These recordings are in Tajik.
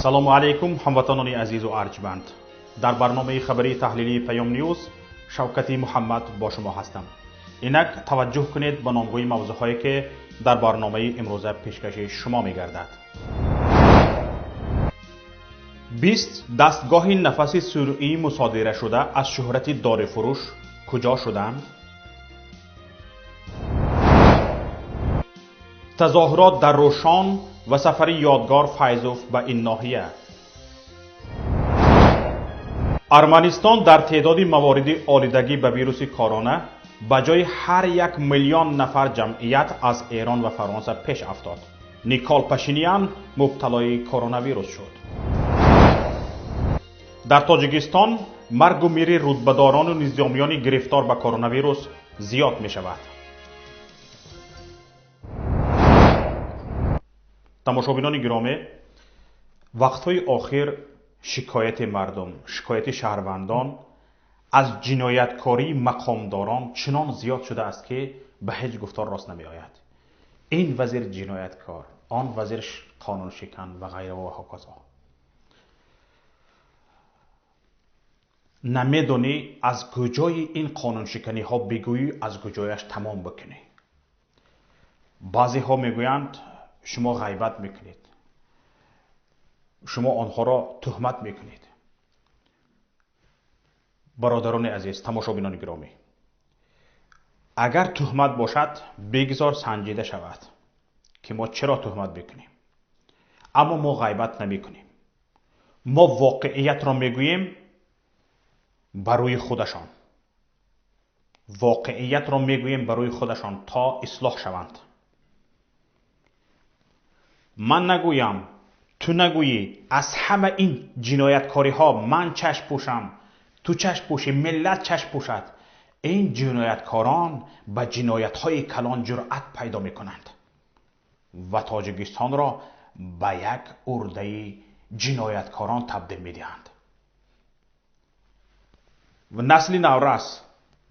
Ассалому алайкум, ҳамватанони азизу арҷманд. Дар барномаи хабарии таҳлилии Паём Ньюз Шавкати Муҳаммад бо шумо ҳастам. Инак таваҷҷӯҳ кунед ба номгӯи мавзӯъҳое ки дар барномаи имрӯза пешкаши шумо мегардад. 20 дастгоҳи нафаси сунъӣ мусодира шуда аз шӯҳрати дорифурӯш куҷо шуданд? Тазоҳурот дар Рӯшон ва сафари Ёдгор Файзов ба ин ноҳия. Арманистон дар теъдоди мавориди олидагӣ ба вируси корона ба ҷои ҳар 1 миллион нафар ҷамъият аз Эрон ва Фаронса пеш афтод. Никол Пашинян мубталои коронавирус шуд. Дар Тоҷикистон маргу мири рутбадорону низомиёни гирифтор ба коронавирус зиёд мешавад. Тамошобинони гиромӣ, вақтҳои охир шикояти мардум, шикояти шаҳрвандон аз ҷинояткории мақомдорон чунон зиёд шудааст, ки ба ҳеҷ гуфтор рост намеояд. Ин вазир ҷинояткор, он вазир қонуншикан ва ғайра ва ҳоказо. Намедонӣ аз куҷои ин қонуншиканиҳо бигӯӣ, аз куҷояш тамом бикунӣ. Баъзеҳо мегӯянд шумо ғайбат мекунед, шумо онҳоро туҳмат мекунед. Бародарони азиз, тамошобинони гиромӣ, агар туҳмат бошад, бигзор санҷида шавад, ки мо чаро туҳмат мекунем. Аммо мо ғайбат намекунем. Мо воқеиятро мегӯем ба рӯи худашон. Воқеиятро мегӯем ба рӯи худашон то ислоҳ шаванд. Ман нагӯям, ту нагӯӣ, аз ҳама ин ҷинояткориҳо ман чашм пӯшам, ту чашм пӯшӣ, миллат чашм пӯшад. Ин ҷинояткорон ба ҷиноятҳои калон ҷуръат пайдо мекунанд ва Тоҷикистонро ба як урдаи ҷинояткорон табдил медиҳанд. Ва насли наврас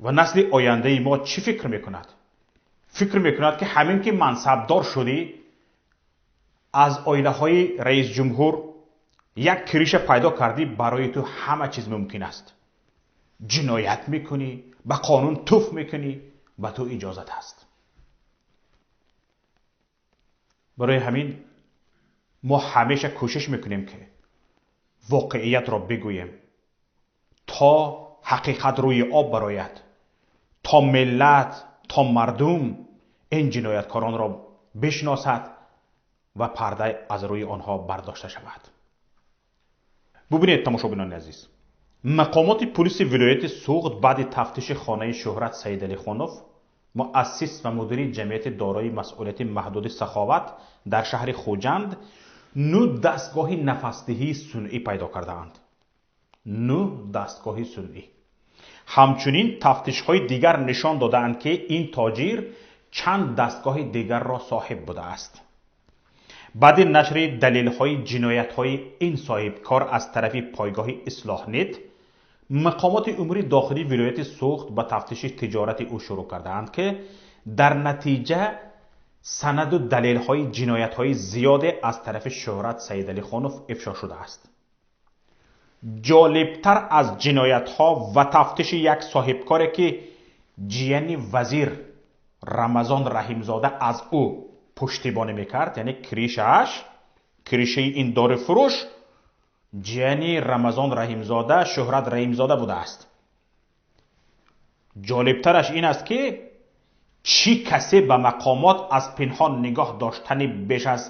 ва насли ояндаи мо чӣ фикр мекунад? Фикр мекунад, ки ҳамин ки мансабдор шудӣ, аз оилаҳои раисҷумҳур як кириша пайдо кардӣ, барои ту ҳама чиз мумкин аст. Ҷиноят мекунӣ, ба қонун туф мекунӣ, ба ту иҷозат аст. Барои ҳамин мо ҳамеша кӯшиш мекунем, ки воқеиятро бигӯем, то ҳақиқат рӯи об барояд, то миллат, то мардум ин ҷинояткоронро бишносад ва парда аз рӯи онҳо бардошта шавад. Бубинед, тамошобинони азиз, мақомоти пулиси вилояти Суғд баъди тафтиши хонаи Шӯҳрат Саидалихонов, муассис ва мудири ҷамъияти дорои масъулияти маҳдуди Саховат дар шаҳри Хуҷанд, 9 дастгоҳи нафасдиҳии сунъӣ пайдо кардаанд. 9 дастгоҳи сунъӣ. Ҳамчунин тафтишҳои дигар нишон додаанд, ки ин тоҷир чанд дастгоҳи дигарро соҳиб будааст. Баъди нашри далелҳои ҷиноятҳои ин соҳибкор аз тарафи пойгоҳи Ислоҳнет, мақомоти умури дохилии вилояти Суғд ба тафтиши тиҷорати ӯ шурӯъ кардаанд, ки дар натиҷа санаду далелҳои ҷиноятҳои зиёде аз тарафи Шӯҳрат Саидалихонов ифшо шудааст. Ҷолибтар аз ҷиноятҳо ва тафтиши як соҳибкоре, ки ҷияни вазир Рамазон Раҳимзода аз ӯ пуштибонӣ мекард, яъне кришааш, кришаи ин дорифурӯш ҷияни Рамазон Раҳимзода, Шӯҳрат Раҳимзода будааст. Ҷолибтараш ин аст, ки чӣ касе ба мақомот аз пинҳон нигоҳ доштани беш аз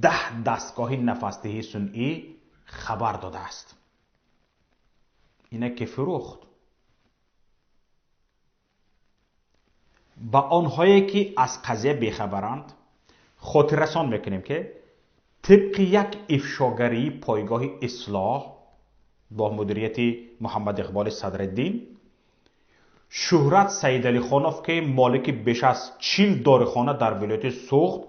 10 дастгоҳи нафасдиҳии сунъӣ хабар додааст. Ина ки фурӯхт. Ба онҳое ки аз қазия бехабаранд, хотиррасон мекунем, ки тибқи як ифшогарии пойгоҳи Ислоҳ бо мудирияти Муҳаммад Иқболи Садриддин, Шӯҳрат Саидалихонов, ки молики беш аз 40 дорихона дар вилояти Суғд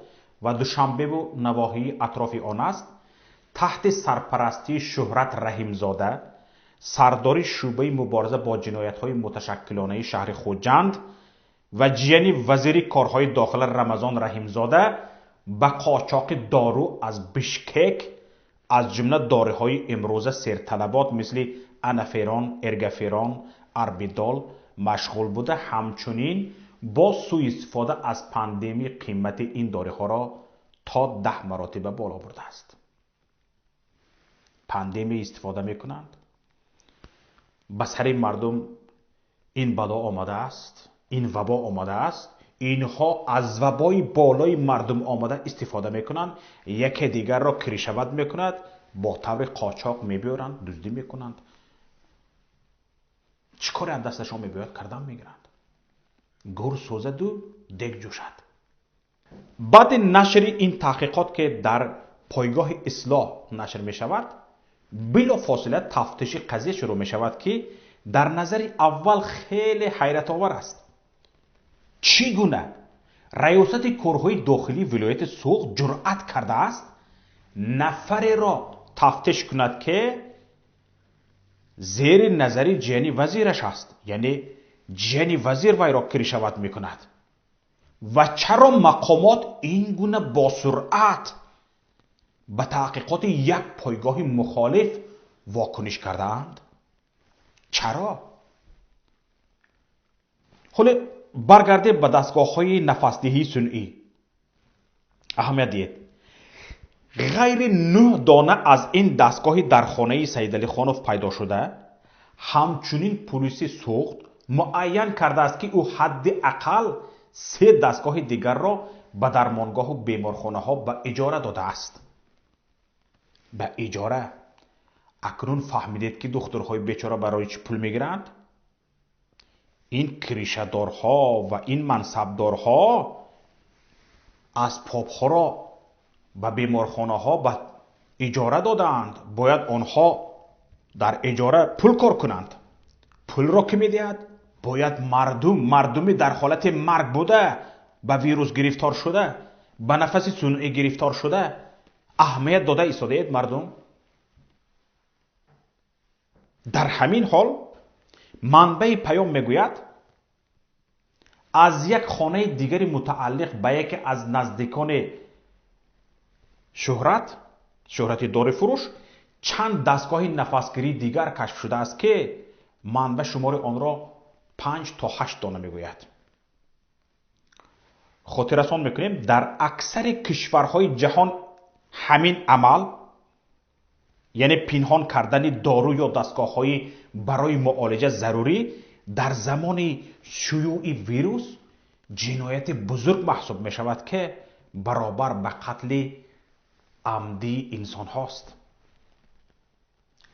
ва Душанбеву навоҳии атрофи он аст, таҳти сарпарастии Шӯҳрат Раҳимзода, сардори шӯъбаи мубориза бо ҷиноятҳои муташаккилонаи шаҳри Хуҷанд ва ҷияни вазири корҳои дохила Рамазон Раҳимзода ба қочоқи дору аз Бишкек Аз ҷумла доруҳои имрӯза серталабот мисли анаферон, эргаферон, арбидол машғул буда, ҳамчунин бо суистифода аз пандемия қимати ин доруҳоро то 10 маротиба боло бурдааст. Пандемия истифода мекунанд, ба сари мардум ин бало омадааст, ин вабо омадааст, инҳо аз вабои болои мардум омада истифода мекунанд, яке дигарро кришават мекунад, бо таври қочоқ мебиёранд, дуздӣ мекунанд. Чӣ коре аз дасташон мебиёяд, кардан мегиранд. Гур сӯзаду дег ҷӯшад. Баъди нашри ин таҳқиқот, ки дар пойгоҳи Ислоҳ нашр мешавад, билофосила тафтиши қазия шурӯъ мешавад, ки дар назари аввал хеле ҳайратовар аст. Чӣ гуна раёсати корҳои дохилии вилояти Суғд ҷуръат кардааст нафареро тафтиш кунад, ки зери назари ҷияни вазираш аст, яъне ҷияни вазир вайро кришават мекунад? Ва чаро мақомот ин гуна бо суръат ба таҳқиқоти як пойгоҳи мухолиф вокуниш кардаанд? Чаро? Ҳоле баргардем ба дастгоҳҳои нафасдиҳии сунъӣ. Аҳамият диҳед, ғайри 9 дона аз ин дастгоҳи дар хонаи Саидалихонов пайдо шуда, ҳамчунин пулиси Суғд муайян кардааст, ки ӯ ҳадди ақал 3 дастгоҳи дигарро ба дармонгоҳу беморхонаҳо ба иҷора додааст. Ба иҷора. Акнун фаҳмидед, ки духтурҳои бечора барои чӣ пул мегиранд? Ин кришадорҳо ва ин мансабдорҳо асбобҳоро ба беморхонаҳо ба иҷора додаанд. Бояд онҳо дар иҷора пул кор кунанд. Пулро ки медиҳад? Бояд мардум, мардуми дар ҳолати марг буда, ба вирус гирифтор шуда, ба нафаси сунъӣ гирифтор шуда, аҳамият дода истодаед мардум. Дар ҳамин ҳол манбаи паём мегӯяд, аз як хонаи дигари мутааллиқ ба яке аз наздикони шӯҳрати дорифурӯш чанд дастгоҳи нафасгирии дигар кашф шудааст, ки манба шумори онро 5 то 8 дона мегӯяд. Хотиррасон мекунем, дар аксари кишварҳои ҷаҳон ҳамин амал, яъне пинҳон кардани дору ё дастгоҳҳои барои муолиҷа зарурӣ, дар замони шуюи вирус ҷинояти бузург маҳсуб мешавад, ки баробар ба қатли амдии инсонҳост.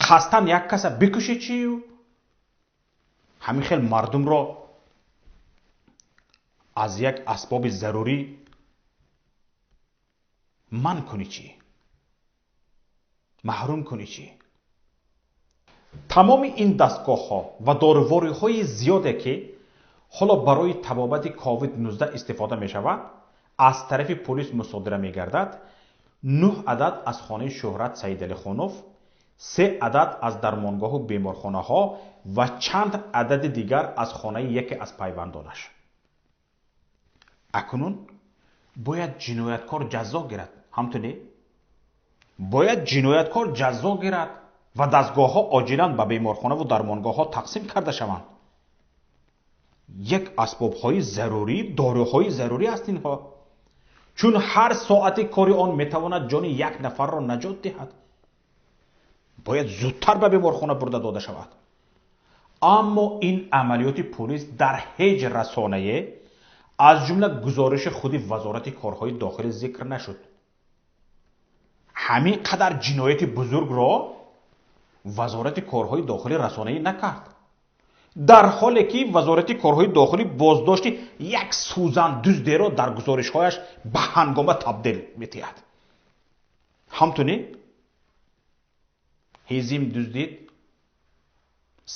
Қасдан як каса бикушӣ чию ҳамин хел мардумро аз як асбоби зарурӣ манъ кунӣ чӣ, маҳрум кунӣ чӣ? Тамоми ин дастгоҳҳо ва дорувориҳои зиёде, ки ҳоло барои табобати COVID-19 истифода мешавад, аз тарафи полис мусодира мегардад. 9 адад аз хонаи Шӯҳрат Саидалихонов, 3 адад аз дармонгоҳу беморхонаҳо ва чанд адади дигар аз хонаи яке аз пайвандонаш. Акнун бояд ҷинояткор ҷазо гирад. Ҳамтуне бояд ҷинояткор ҷазо гирад ва дастгоҳҳо оҷилан ба беморхонаву дармонгоҳҳо тақсим карда шаванд. Як асбобҳои зарурӣ, доруҳои зарурӣ аст инҳо, чун ҳар соати кори он метавонад ҷони як нафарро наҷот диҳад. Бояд зудтар ба беморхона бурда дода шавад. Аммо ин амалиёти полис дар ҳеҷ расонае, аз ҷумла гузориши худи Вазорати корҳои дохилӣ зикр нашуд. Ҳамин қадар ҷинояти бузургро Вазорати корҳои дохилӣ расонаӣ накард, дар ҳоле ки Вазорати корҳои дохилӣ боздошти як сӯзандуздеро дар гузоришҳояш ба ҳангома табдил медиҳад. Ҳамтуне ҳезим дуздид,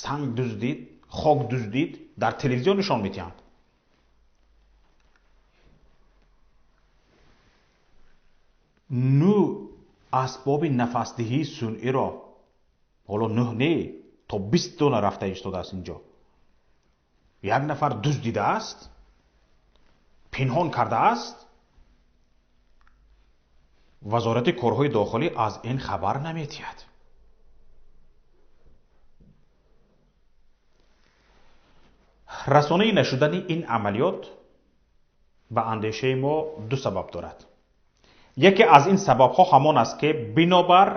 санг дуздид, хок дуздид, дар телевизион нишон медиҳанд. 9 асбоби нафасдиҳии сунъиро, ҳоло 9 не, то 20 дона рафта истодааст инҷо. Як нафар дуздидааст, пинҳон кардааст, Вазорати корҳои дохилӣ аз ин хабар наметиҳад. Расонаӣ нашудани ин амалиёт ба андешаи мо ду сабаб дорад. Яке аз ин сабабҳо ҳамон аст, ки бинобар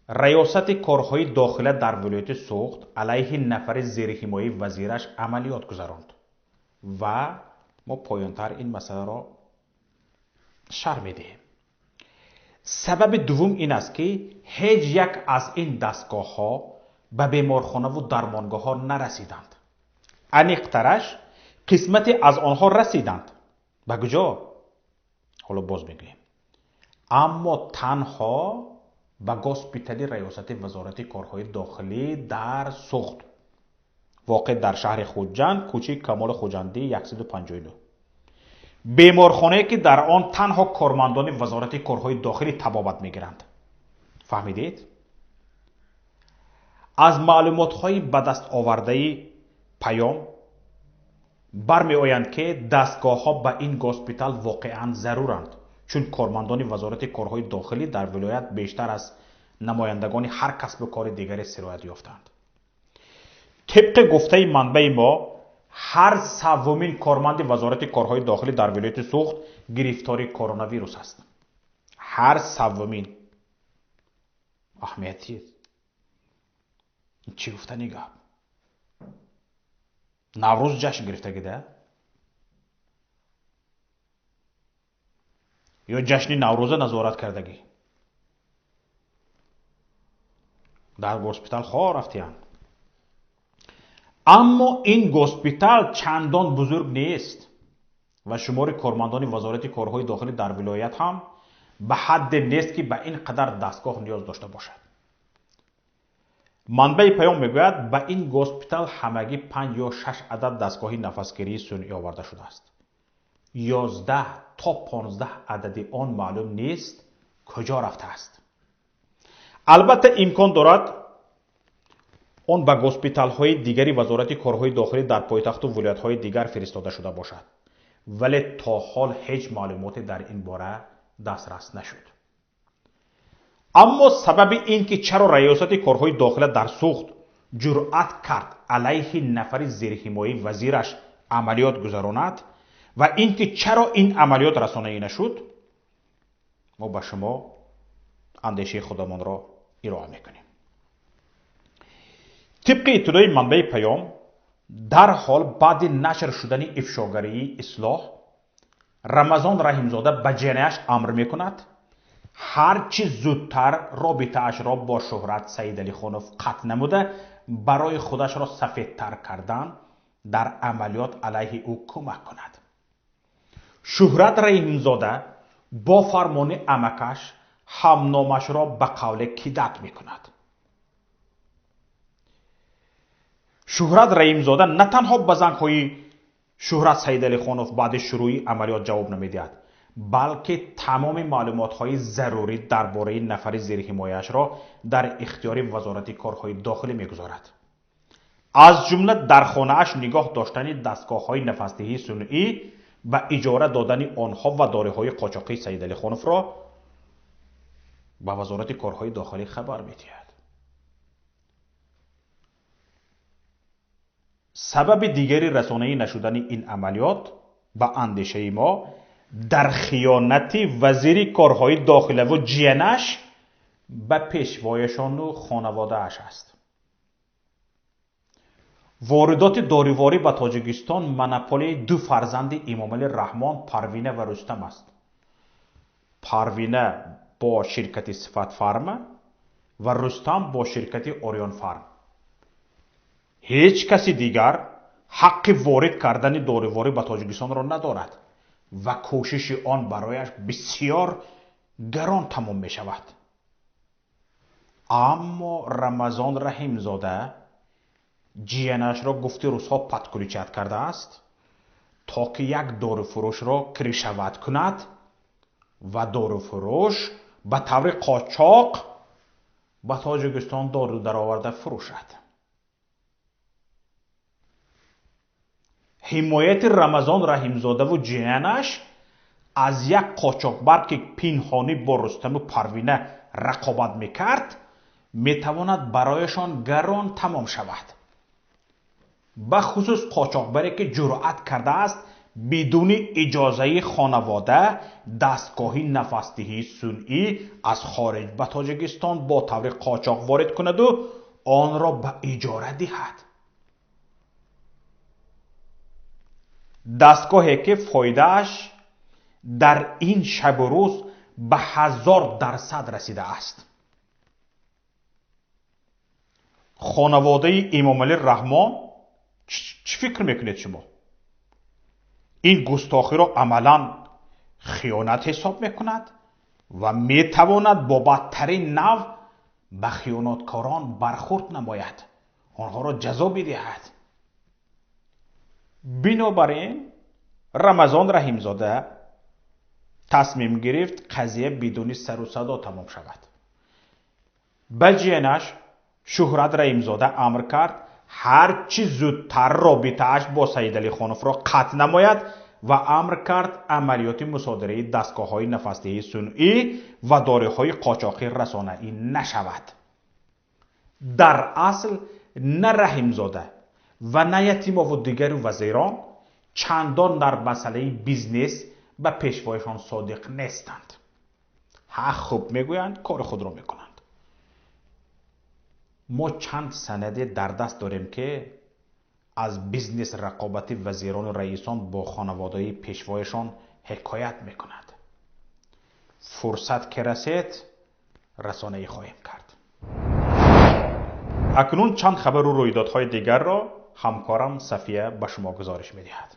раёсати корҳои дохила дар вилояти Суғд алайҳи нафари зери ҳимояи вазираш амалиёт гузаронд ва мо поёнтар ин масъаларо шарҳ медиҳем. Сабаби дуввум ин аст, ки ҳеҷ як аз ин дастгоҳҳо ба беморхонаву дармонгоҳҳо нарасиданд. Аниқтараш, қисмате аз онҳо расиданд. Ба куҷо? Ҳоло боз мегӯем. Аммо танҳо ба госпитали раёсати вазорати корҳои дохилӣ дар Суғд, воқеъ дар шаҳри Хуҷанд, кӯчаи Камоли Хуҷандӣ 159. Беморхонае, ки дар он танҳо кормандони вазорати корҳои дохилӣ табобат мегиранд. Фаҳмидед? Аз маълумотҳои ба даст овардаи паём бармеоянд, ки дастгоҳҳо ба ин госпитал воқеан заруранд, чун кормандони вазорати корҳои дохилӣ дар вилоят бештар аз намояндагони ҳар касбу кори дигаре сироят ёфтанд. Тибқи гуфтаи манбаи мо, ҳар севумин корманди вазорати корҳои дохилӣ дар вилояти Суғд гирифтори коронавирус аст. Ҳар севумин. Аҳамияти чӣ гуфтани гап? Наврӯз ҷашн гирифтагида? Ё ҷашни Наврӯза назорат кардагӣ? Дар госпитал хор рафтиянд. Аммо ин госпитал чандон бузург нест ва шумори кормандони вазорати корҳои дохилӣ дар вилоят ҳам ба ҳадде нест, ки ба ин қадар дастгоҳ ниёз дошта бошад. Манбаи паём мегӯяд, ба ин госпитал ҳамагӣ 5 ё 6 адад дастгоҳи нафасгирии сунъӣ оварда шудааст. 11 то 15 адади он маълум нест куҷо рафтааст. Албатта, имкон дорад он ба госпиталҳои дигари вазорати корҳои дохилӣ дар пойтахту вилоятҳои дигар фиристода шуда бошад, вале то ҳол ҳеҷ маълумоте дар ин бора дастрас нашуд. Аммо сабаби ин ки чаро раёсати корҳои дохила дар Суғд ҷуръат кард алайҳи нафари зери ҳимояи вазираш амалиёт гузаронад ва ин ки чаро ин амалиёт расонаӣ нашуд, мо ба шумо андешаи худамонро ироа мекунем. Тибқи иттилои манбаи паём, дарҳол баъди нашр шудани ифшогарии Ислоҳ, Рамазон Раҳимзода ба ҷиянаш амр мекунад ҳарчи зудтар робитаашро бо Шӯҳрат Саидалихонов қатъ намуда, барои худашро сафедтар кардан дар амалиёт алайҳи ӯ кӯмак кунад. Шӯҳрат Раҳимзода бо фармони амакаш ҳамномашро ба қавле кидать мекунад. Шӯҳрат Раҳимзода на танҳо ба зангҳои Шӯҳрат Саидалихонов баъди шурӯи амалиёт ҷавоб намедиҳад, балки тамоми маълумотҳои зарурӣ дар бораи нафари зери ҳимояашро дар ихтиёри вазорати корҳои дохилӣ мегузорад. Аз ҷумла дар хонааш нигоҳ доштани дастгоҳҳои нафасдиҳии сунъӣ ба иҷора додани онҳо ва дориҳои қочоқии Саидалихоновро ба вазорати корҳои дохилӣ хабар медиҳад. Сабаби дигари расонаӣ нашудани ин амалиёт ба андешаи мо дар хиёнати вазири корҳои дохилаву ҷиянаш ба пешвояшону хонаводааш аст. Воридоти дориворӣ ба Тоҷикистон монополияи ду фарзанди Эмомалӣ Раҳмон, Парвина ва Рустам аст. Парвина бо ширкати Сифатфарма ва Рустам бо ширкати Ориёнфарм. Ҳеҷ каси дигар ҳаққи ворид кардани дориворӣ ба Тоҷикистонро надорад ва кӯшиши он барояш бисёр гарон тамом мешавад. Аммо Рамазон Раҳимзода ҷиянашро гуфти рӯзҳо подключать кардааст, то ки як доруфурӯшро крышевать кунад ва доруфурӯш ба таври қочоқ ба Тоҷикистон дору дароварда фурӯшад. Ҳимояти Рамазон Раҳимзодаву ҷиянаш аз як қочоқбар, ки пинҳонӣ бо Рустаму Парвина рақобат мекард, метавонад барояшон гарон тамом шавад. Бахусус қочоқбаре, ки ҷуръат кардааст бидуни иҷозаи хонавода дастгоҳи нафасдиҳии сунъӣ аз хориҷ ба Тоҷикистон бо таври қочоқ ворид кунаду онро ба иҷора диҳад. Дастгоҳе, ки фоидааш дар ин шабу рӯз ба 1000% расидааст. Хонаводаи Эмомалӣ Раҳмон чӣ фикр мекунед шумо? Ин густохиро амалан хиёнат ҳисоб мекунад ва метавонад бо бадтарин нав ба хиёнаткорон бархӯрд намояд, онҳоро ҷазо бидиҳад. Бинобар ин Рамазон Раҳимзода тасмим гирифт қазия бидуни сару садо тамом шавад. Ба ҷиянаш Шуҳрат Раҳимзода амр кард ҳарчи зудтар робитааш бо Саидалихоновро қатъ намояд ва амр кард амалиёти мусодираи дастгоҳҳои нафасдиҳии сунъӣ ва дориҳои қочоқӣ расонаӣ нашавад. Дар асл на Раҳимзода ва на Ятимову дигару вазирон чандон дар масъалаи бизнес ба пешвояшон содиқ нестанд. Ҳа, хуб мегӯянд, кори худро мекунанд. Мо чанд санаде дар даст дорем, ки аз бизнес рақобати вазирону раисон бо хонаводаи пешвояшон ҳикоят мекунад. Фурсат ки расед, расонаӣ хоҳем кард. Акнун чанд хабару рӯйдодҳои дигарро ҳамкорам Сафия ба шумо гузориш медиҳад.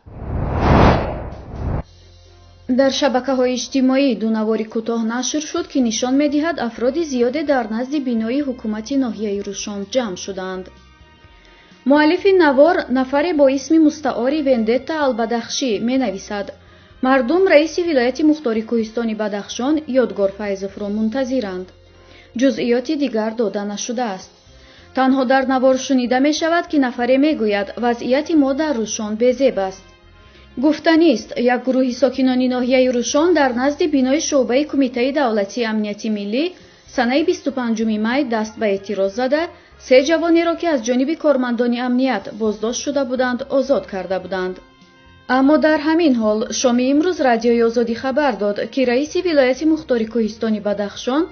Дар шабакаҳои иҷтимоӣ ду навори кӯтоҳ нашр шуд, ки нишон медиҳад афроди зиёде дар назди бинои ҳукумати ноҳияи Рӯшон ҷамъ шуданд. Муаллифи навор нафаре бо исми мустаори Вендетта Албадахшӣ менависад: мардум раиси вилояти мухтори кӯҳистони Бадахшон Ёдгор Файзовро мунтазиранд. Ҷузъиёти дигар дода нашудааст. Танҳо дар навор шунида мешавад, ки нафаре мегӯяд вазъияти мо дар Рӯшон безеб аст. Гуфтанист, як гурӯҳи сокинони ноҳияи Рӯшон дар назди бинои шӯъбаи Кумитаи давлатии амнияти миллӣ санаи 25 май даст ба эътироз зада, се ҷавонеро, ки аз ҷониби кормандони амният боздошт шуда буданд, озод карда буданд. Аммо дар ҳамин ҳол шоми имрӯз Радиои Озодӣ хабар дод, ки раиси вилояти мухтори кӯҳистони Бадахшон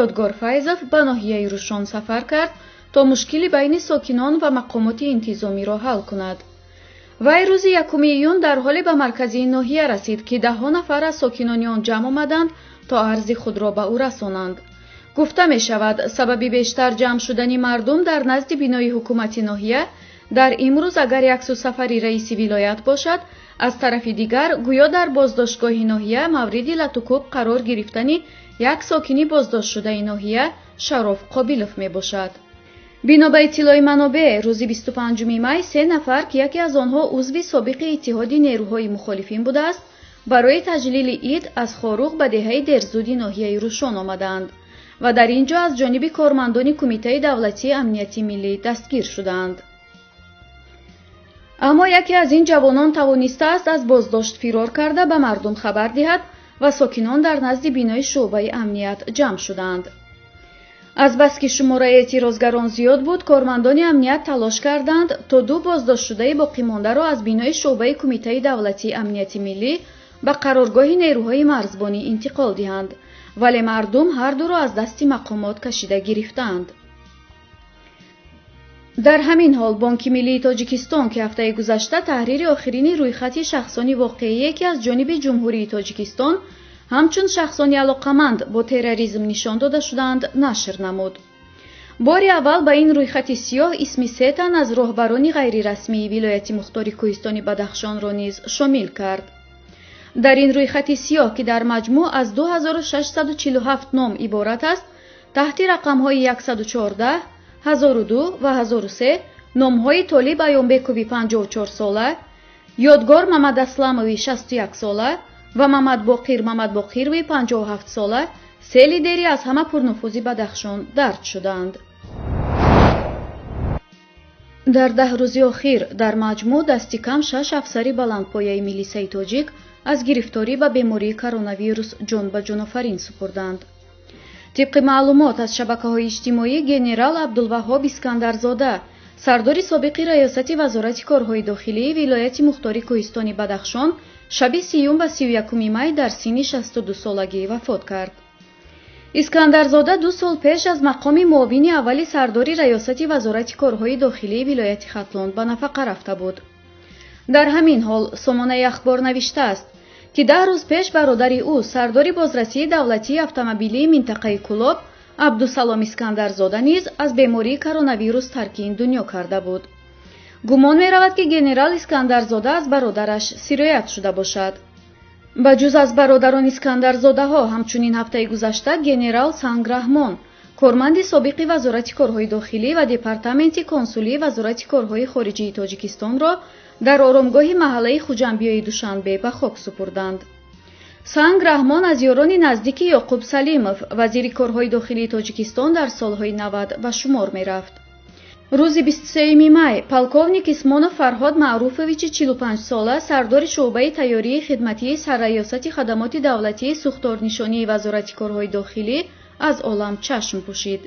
Ёдгор Файзов ба ноҳияи Рӯшон сафар кард то мушкили байни сокинон ва мақомоти интизомиро ҳал кунад. Вай рӯзи 1 июн дар ҳоле ба маркази ин ноҳия расид, ки даҳҳо нафар аз сокинони он ҷамъ омаданд то арзи худро ба ӯ расонанд. Гуфта мешавад, сабаби бештар ҷамъ шудани мардум дар назди бинои ҳукумати ноҳия дар имрӯз агар яксу сафари раиси вилоят бошад, аз тарафи дигар гӯё дар боздоштгоҳи ноҳия мавриди латукӯб қарор гирифтани як сокини боздоштшудаи ноҳия Шароф Қобилов мебошад. Бино ба иттилои манобеъ, рӯзи 25 май се нафар, ки яке аз онҳо узви собиқи иттиҳоди нерӯҳои мухолифин будааст, барои таҷлили ид аз Хоруғ ба деҳаи Дерзуди ноҳияи Рӯшон омадаанд ва дар ин ҷо аз ҷониби кормандони Кумитаи давлатии амнияти миллӣ дастгир шудаанд. Аммо яке аз ин ҷавонон тавонистааст аз боздошт фирор карда ба мардум хабар диҳад ва сокинон дар назди бинои шӯъбаи амният ҷамъ шудаанд. Азбаски шумораи эътирозгарон зиёд буд, кормандони амният талош карданд то ду боздоштшудаи боқимондаро аз бинои шӯъбаи Кумитаи давлатии амнияти миллӣ ба қароргоҳи нерӯҳои марзбонӣ интиқол диҳанд, вале мардум ҳар дуро аз дасти мақомот кашида гирифтаанд. Дар ҳамин ҳол Бонки миллии Тоҷикистон, ки ҳафтаи гузашта таҳрири охирини рӯйхати шахсони воқеие, ки аз ҷониби Ҷумҳурии Тоҷикистон ҳамчун шахсони алоқаманд бо терроризм нишон дода шудаанд, нашр намуд. Бори аввал ба ин рӯйхати сиёҳ исми се тан аз роҳбарони ғайрирасмии вилояти мухтори кӯҳистони Бадахшонро низ шомил кард. Дар ин рӯйхати сиёҳ, ки дар маҷмӯъ аз 2647 ном иборат аст, таҳти рақамҳои 114, 1002 ва 1003 номҳои Толиб Аёнбекови 54 сола, Ёдгор Мамадасламови 61 сола ва Мамадбоқир Мамадбоқирови 57 сола, се лидери аз ҳама пурнуфузи Бадахшон дарҷ шуданд. Дар 10 рӯзи охир дар маҷмӯъ дасти кам 6 афсари баландпояи милисаи тоҷик аз гирифторӣ ба бемории коронавирус ҷон ба ҷонофарин супурданд. Тибқи маълумот аз шабакаҳои иҷтимоӣ, генерал Абдулваҳҳоб Искандарзода, сардори собиқи раёсати Вазорати корҳои дохилии вилояти мухтори Кӯҳистони Бадахшон, шаби 30 ва 31 май дар синни 62 солагӣ вафот кард. Искандарзода 2 сол пеш аз мақоми муовини аввали сардори раёсати Вазорати корҳои дохилии вилояти Хатлон ба нафақа рафта буд. Дар ҳамин ҳол сомонаи Ахбор навиштааст, ки 10 рӯз пеш бародари ӯ, сардори бозрасии давлатии автомобилии минтақаи Кӯлоб Абдусалом Искандарзода низ аз бемории коронавирус тарки ин дунё карда буд. Гумон меравад, ки генерал Искандарзода аз бародараш сироят шуда бошад. Ба ҷуз аз бародарон Искандарзодаҳо, ҳамчунин ҳафтаи гузашта генерал Санграҳмон, корманди собиқи Вазорати корҳои дохилӣ ва Департаменти консулии Вазорати корҳои хориҷии Тоҷикистонро дар оромгоҳи маҳаллаи Хуҷамбиёи Душанбе ба хок супурданд. Санг Раҳмон аз ёрони наздики Ёқуб Салимов, вазири корҳои дохилии Тоҷикистон дар солҳои 90 ба шумор мерафт. Рӯзи 23 май полковник Исмонов Фарҳод Маъруфовичи 45 сола, сардори шӯъбаи тайёрии хидматии сарраёсати хадамоти давлатии сӯхторнишонии Вазорати корҳои дохилӣ аз олам чашм пӯшид.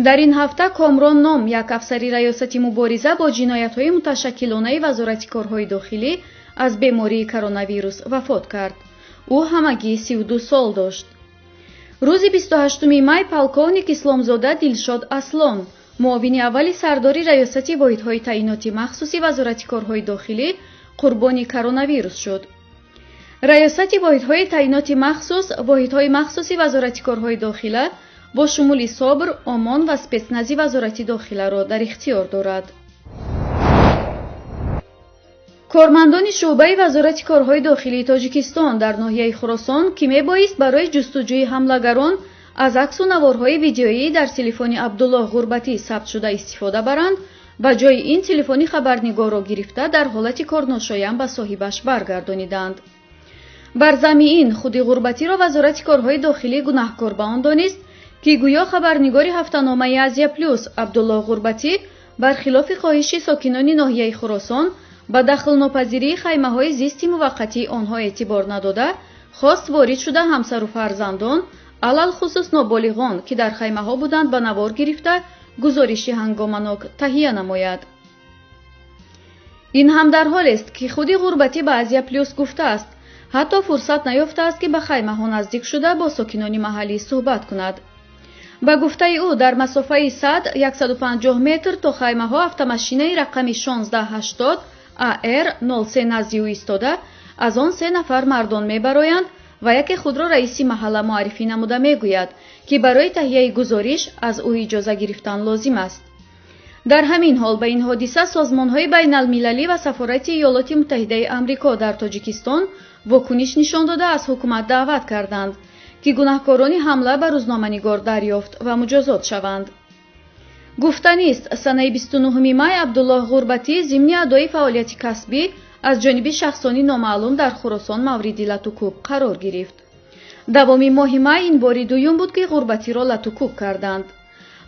Дар ин ҳафта Комрон ном, як афсари раёсати мубориза бо ҷиноятҳои муташаккилонаи Вазорати корҳои дохилӣ, аз бемории коронавирус вафот кард. Ӯ ҳамагӣ 32 сол дошт. Рӯзи 28 май полковник Исломзода Дилшод Аслон, муовини аввали сардори раёсати воҳидҳои таъиноти махсуси Вазорати корҳои дохилӣ, қурбони коронавирус шуд. Раёсати воҳидҳои таъиноти махсус воҳидҳои махсуси Вазорати корҳои дохила бо шумули СОБР, ОМОН ва спецнази Вазорати дохиларо дар ихтиёр дорад. Кормандони шӯъбаи Вазорати корҳои дохилии Тоҷикистон дар ноҳияи Хуросон, ки мебоист барои ҷустуҷӯи ҳамлагарон аз аксу наворҳои видеоӣ дар телефони Абдуллоҳ Ғурбатӣ сабт шуда истифода баранд, ба ҷои ин телефони хабарнигорро гирифта дар ҳолати корношоям ба соҳибаш баргардониданд. Бар замми ин худи Ғурбатиро Вазорати корҳои дохилӣ гунаҳкор ба он донист, ки гӯё хабарнигори ҳафтаномаи Азия Плюс Абдуллоҳ Ғурбатӣ бар хилофи хоҳиши сокинони ноҳияи Хуросон ба дахлнопазирии хаймаҳои зисти муваққатии онҳо эътибор надода, хост ворид шуда ҳамсару фарзандон, алалхусус ноболиғон, ки дар хаймаҳо буданд, ба навор гирифта гузориши ҳангоманок таҳия намояд. Ин ҳам дар ҳолест, ки худи Ғурбатӣ ба Азия Плюс гуфтааст, ҳатто фурсат наёфтааст, ки ба хаймаҳо наздик шуда бо сокинони маҳаллӣ суҳбат кунад. Ба гуфтаи ӯ, дар масофаи 100-150 метр то хаймаҳо автомашинаи рақами 1680 АР 03 назди ӯ истода, аз он 3 нафар мардон мебароянд ва яке худро раиси маҳалла муаррифӣ намуда мегӯяд, ки барои таҳияи гузориш аз ӯ иҷоза гирифтан лозим аст. Дар ҳамин ҳол ба ин ҳодиса созмонҳои байналмилалӣ ва Сафорати Иёлоти Муттаҳидаи Амрико дар Тоҷикистон вокуниш нишон дода аз ҳукумат даъват карданд, ки гунаҳкорони ҳамла ба рӯзноманигор дарёфт ва муҷозот шаванд. Гуфтанист, санаи 29 май Абдуллоҳ Ғурбатӣ зимни адои фаъолияти касбӣ аз ҷониби шахсони номаълум дар Хуросон мавриди латукӯб қарор гирифт. Давоми моҳи май ин бори дуюм буд, ки Ғурбатиро латукӯб карданд.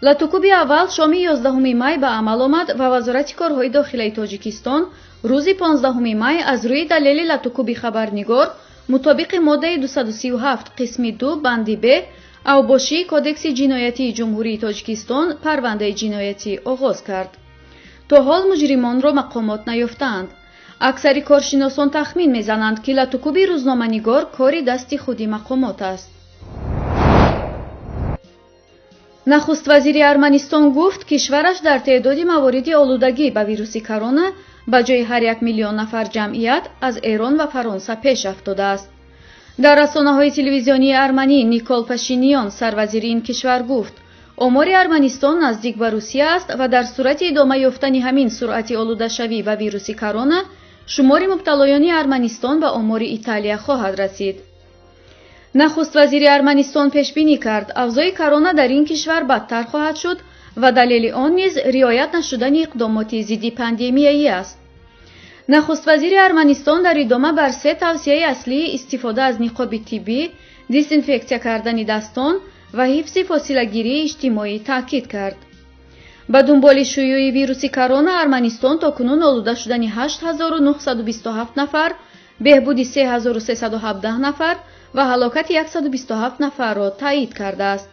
Латукӯби аввал шоми 11 май ба амал омад ва Вазорати корҳои дохилаи Тоҷикистон рӯзи 15 май аз рӯи далели латукӯби хабарнигор мутобиқи моддаи 237 қисми 2 банди Б авбошии Кодекси ҷиноятии Ҷумҳурии Тоҷикистон парвандаи ҷиноятӣ оғоз кард. То ҳол муҷримонро мақомот наёфтаанд. Аксари коршиносон тахмин мезананд, ки латукӯби рӯзноманигор кори дасти худи мақомот аст. Нахуст вазири Арманистон гуфт, кишвараш дар теъдоди мавориди олудагӣ ба вируси корона ба ҷои ҳар 1 миллион нафар ҷамъият аз Эрон ва Фаронса пеш афтодааст. Дар расонаҳои телевизионии арманӣ Никол Пашиниён, сарвазири ин кишвар, гуфт, омори Арманистон наздик ба Русия аст ва дар сурати идома ёфтани ҳамин суръати олудашавӣ ба вируси корона шумори мубталоёни Арманистон ба омори Италия хоҳад расид. Нахуст вазири Арманистон пешбинӣ кард, авзои корона дар ин кишвар бадтар хоҳад шуд ва далели он низ риоят нашудани иқдомоти зидди пандемияӣ аст. Нахуст вазири Арманистон дар идома бар 3 тавсияи аслии истифода аз ниқоби тиббӣ, дезинфексия кардани дастон ва ҳифзи фосилагирии иҷтимоӣ таъкид кард. Ба дунболи шуюи вируси корона Арманистон то кунун олуда шудани 8927 нафар, Беҳбуди 3317 нафар ва ҳалокати 127 нафарро таъид кардааст.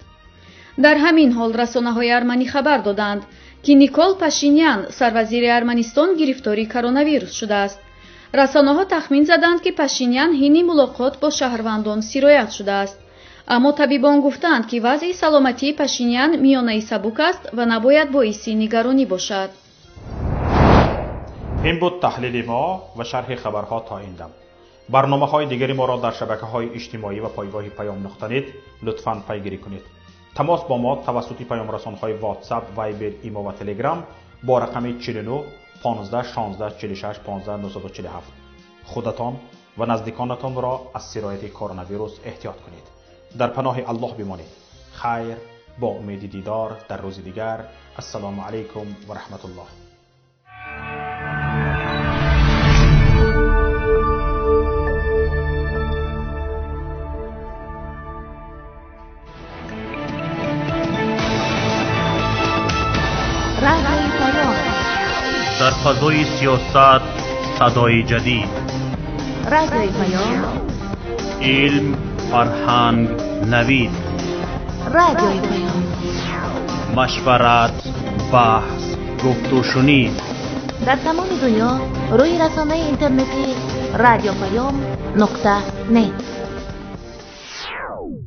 Дар ҳамин ҳол расонаҳои арманӣ хабар доданд, ки Никол Пашинян, сарвазири Арманистон, гирифтори коронавирус шудааст. Расонаҳо тахмин заданд, ки Пашинян ҳини мулоқот бо шаҳрвандон сироят шудааст. Аммо табибон гуфтанд, ки вазъи саломатии Пашинян миёнаи сабук аст ва набояд боиси нигаронӣ бошад. Ин буд таҳлили мо ва шарҳи хабарҳо то ин дам. Барномаҳои дигари моро дар шабакаҳои иҷтимоӣ ва пойгоҳи Паём нуқта нет лутфан пайгирӣ кунед. Тамос бо мо тавассути паёмрасонҳои WhatsApp, Viber, Имо ва Telegram бо рақами 49 15 16 46 15 947. Худатон ва наздиконатонро аз сирояти коронавирус эҳтиёт кунед. Дар паноҳи Аллоҳ бимонед. Хайр, бо умеди дидор дар рӯзи дигар. Ассалому алайкум ва раҳматуллоҳ. Дар фазои сиёсат садои ҷадид, Радиои Паём, илм, фарҳанг, навид, Радиои Паём, машварат, баҳс, гуфтушунид. Дар тамоми дунё рӯи расонаи интернетӣ Радио Паём нуқта нет.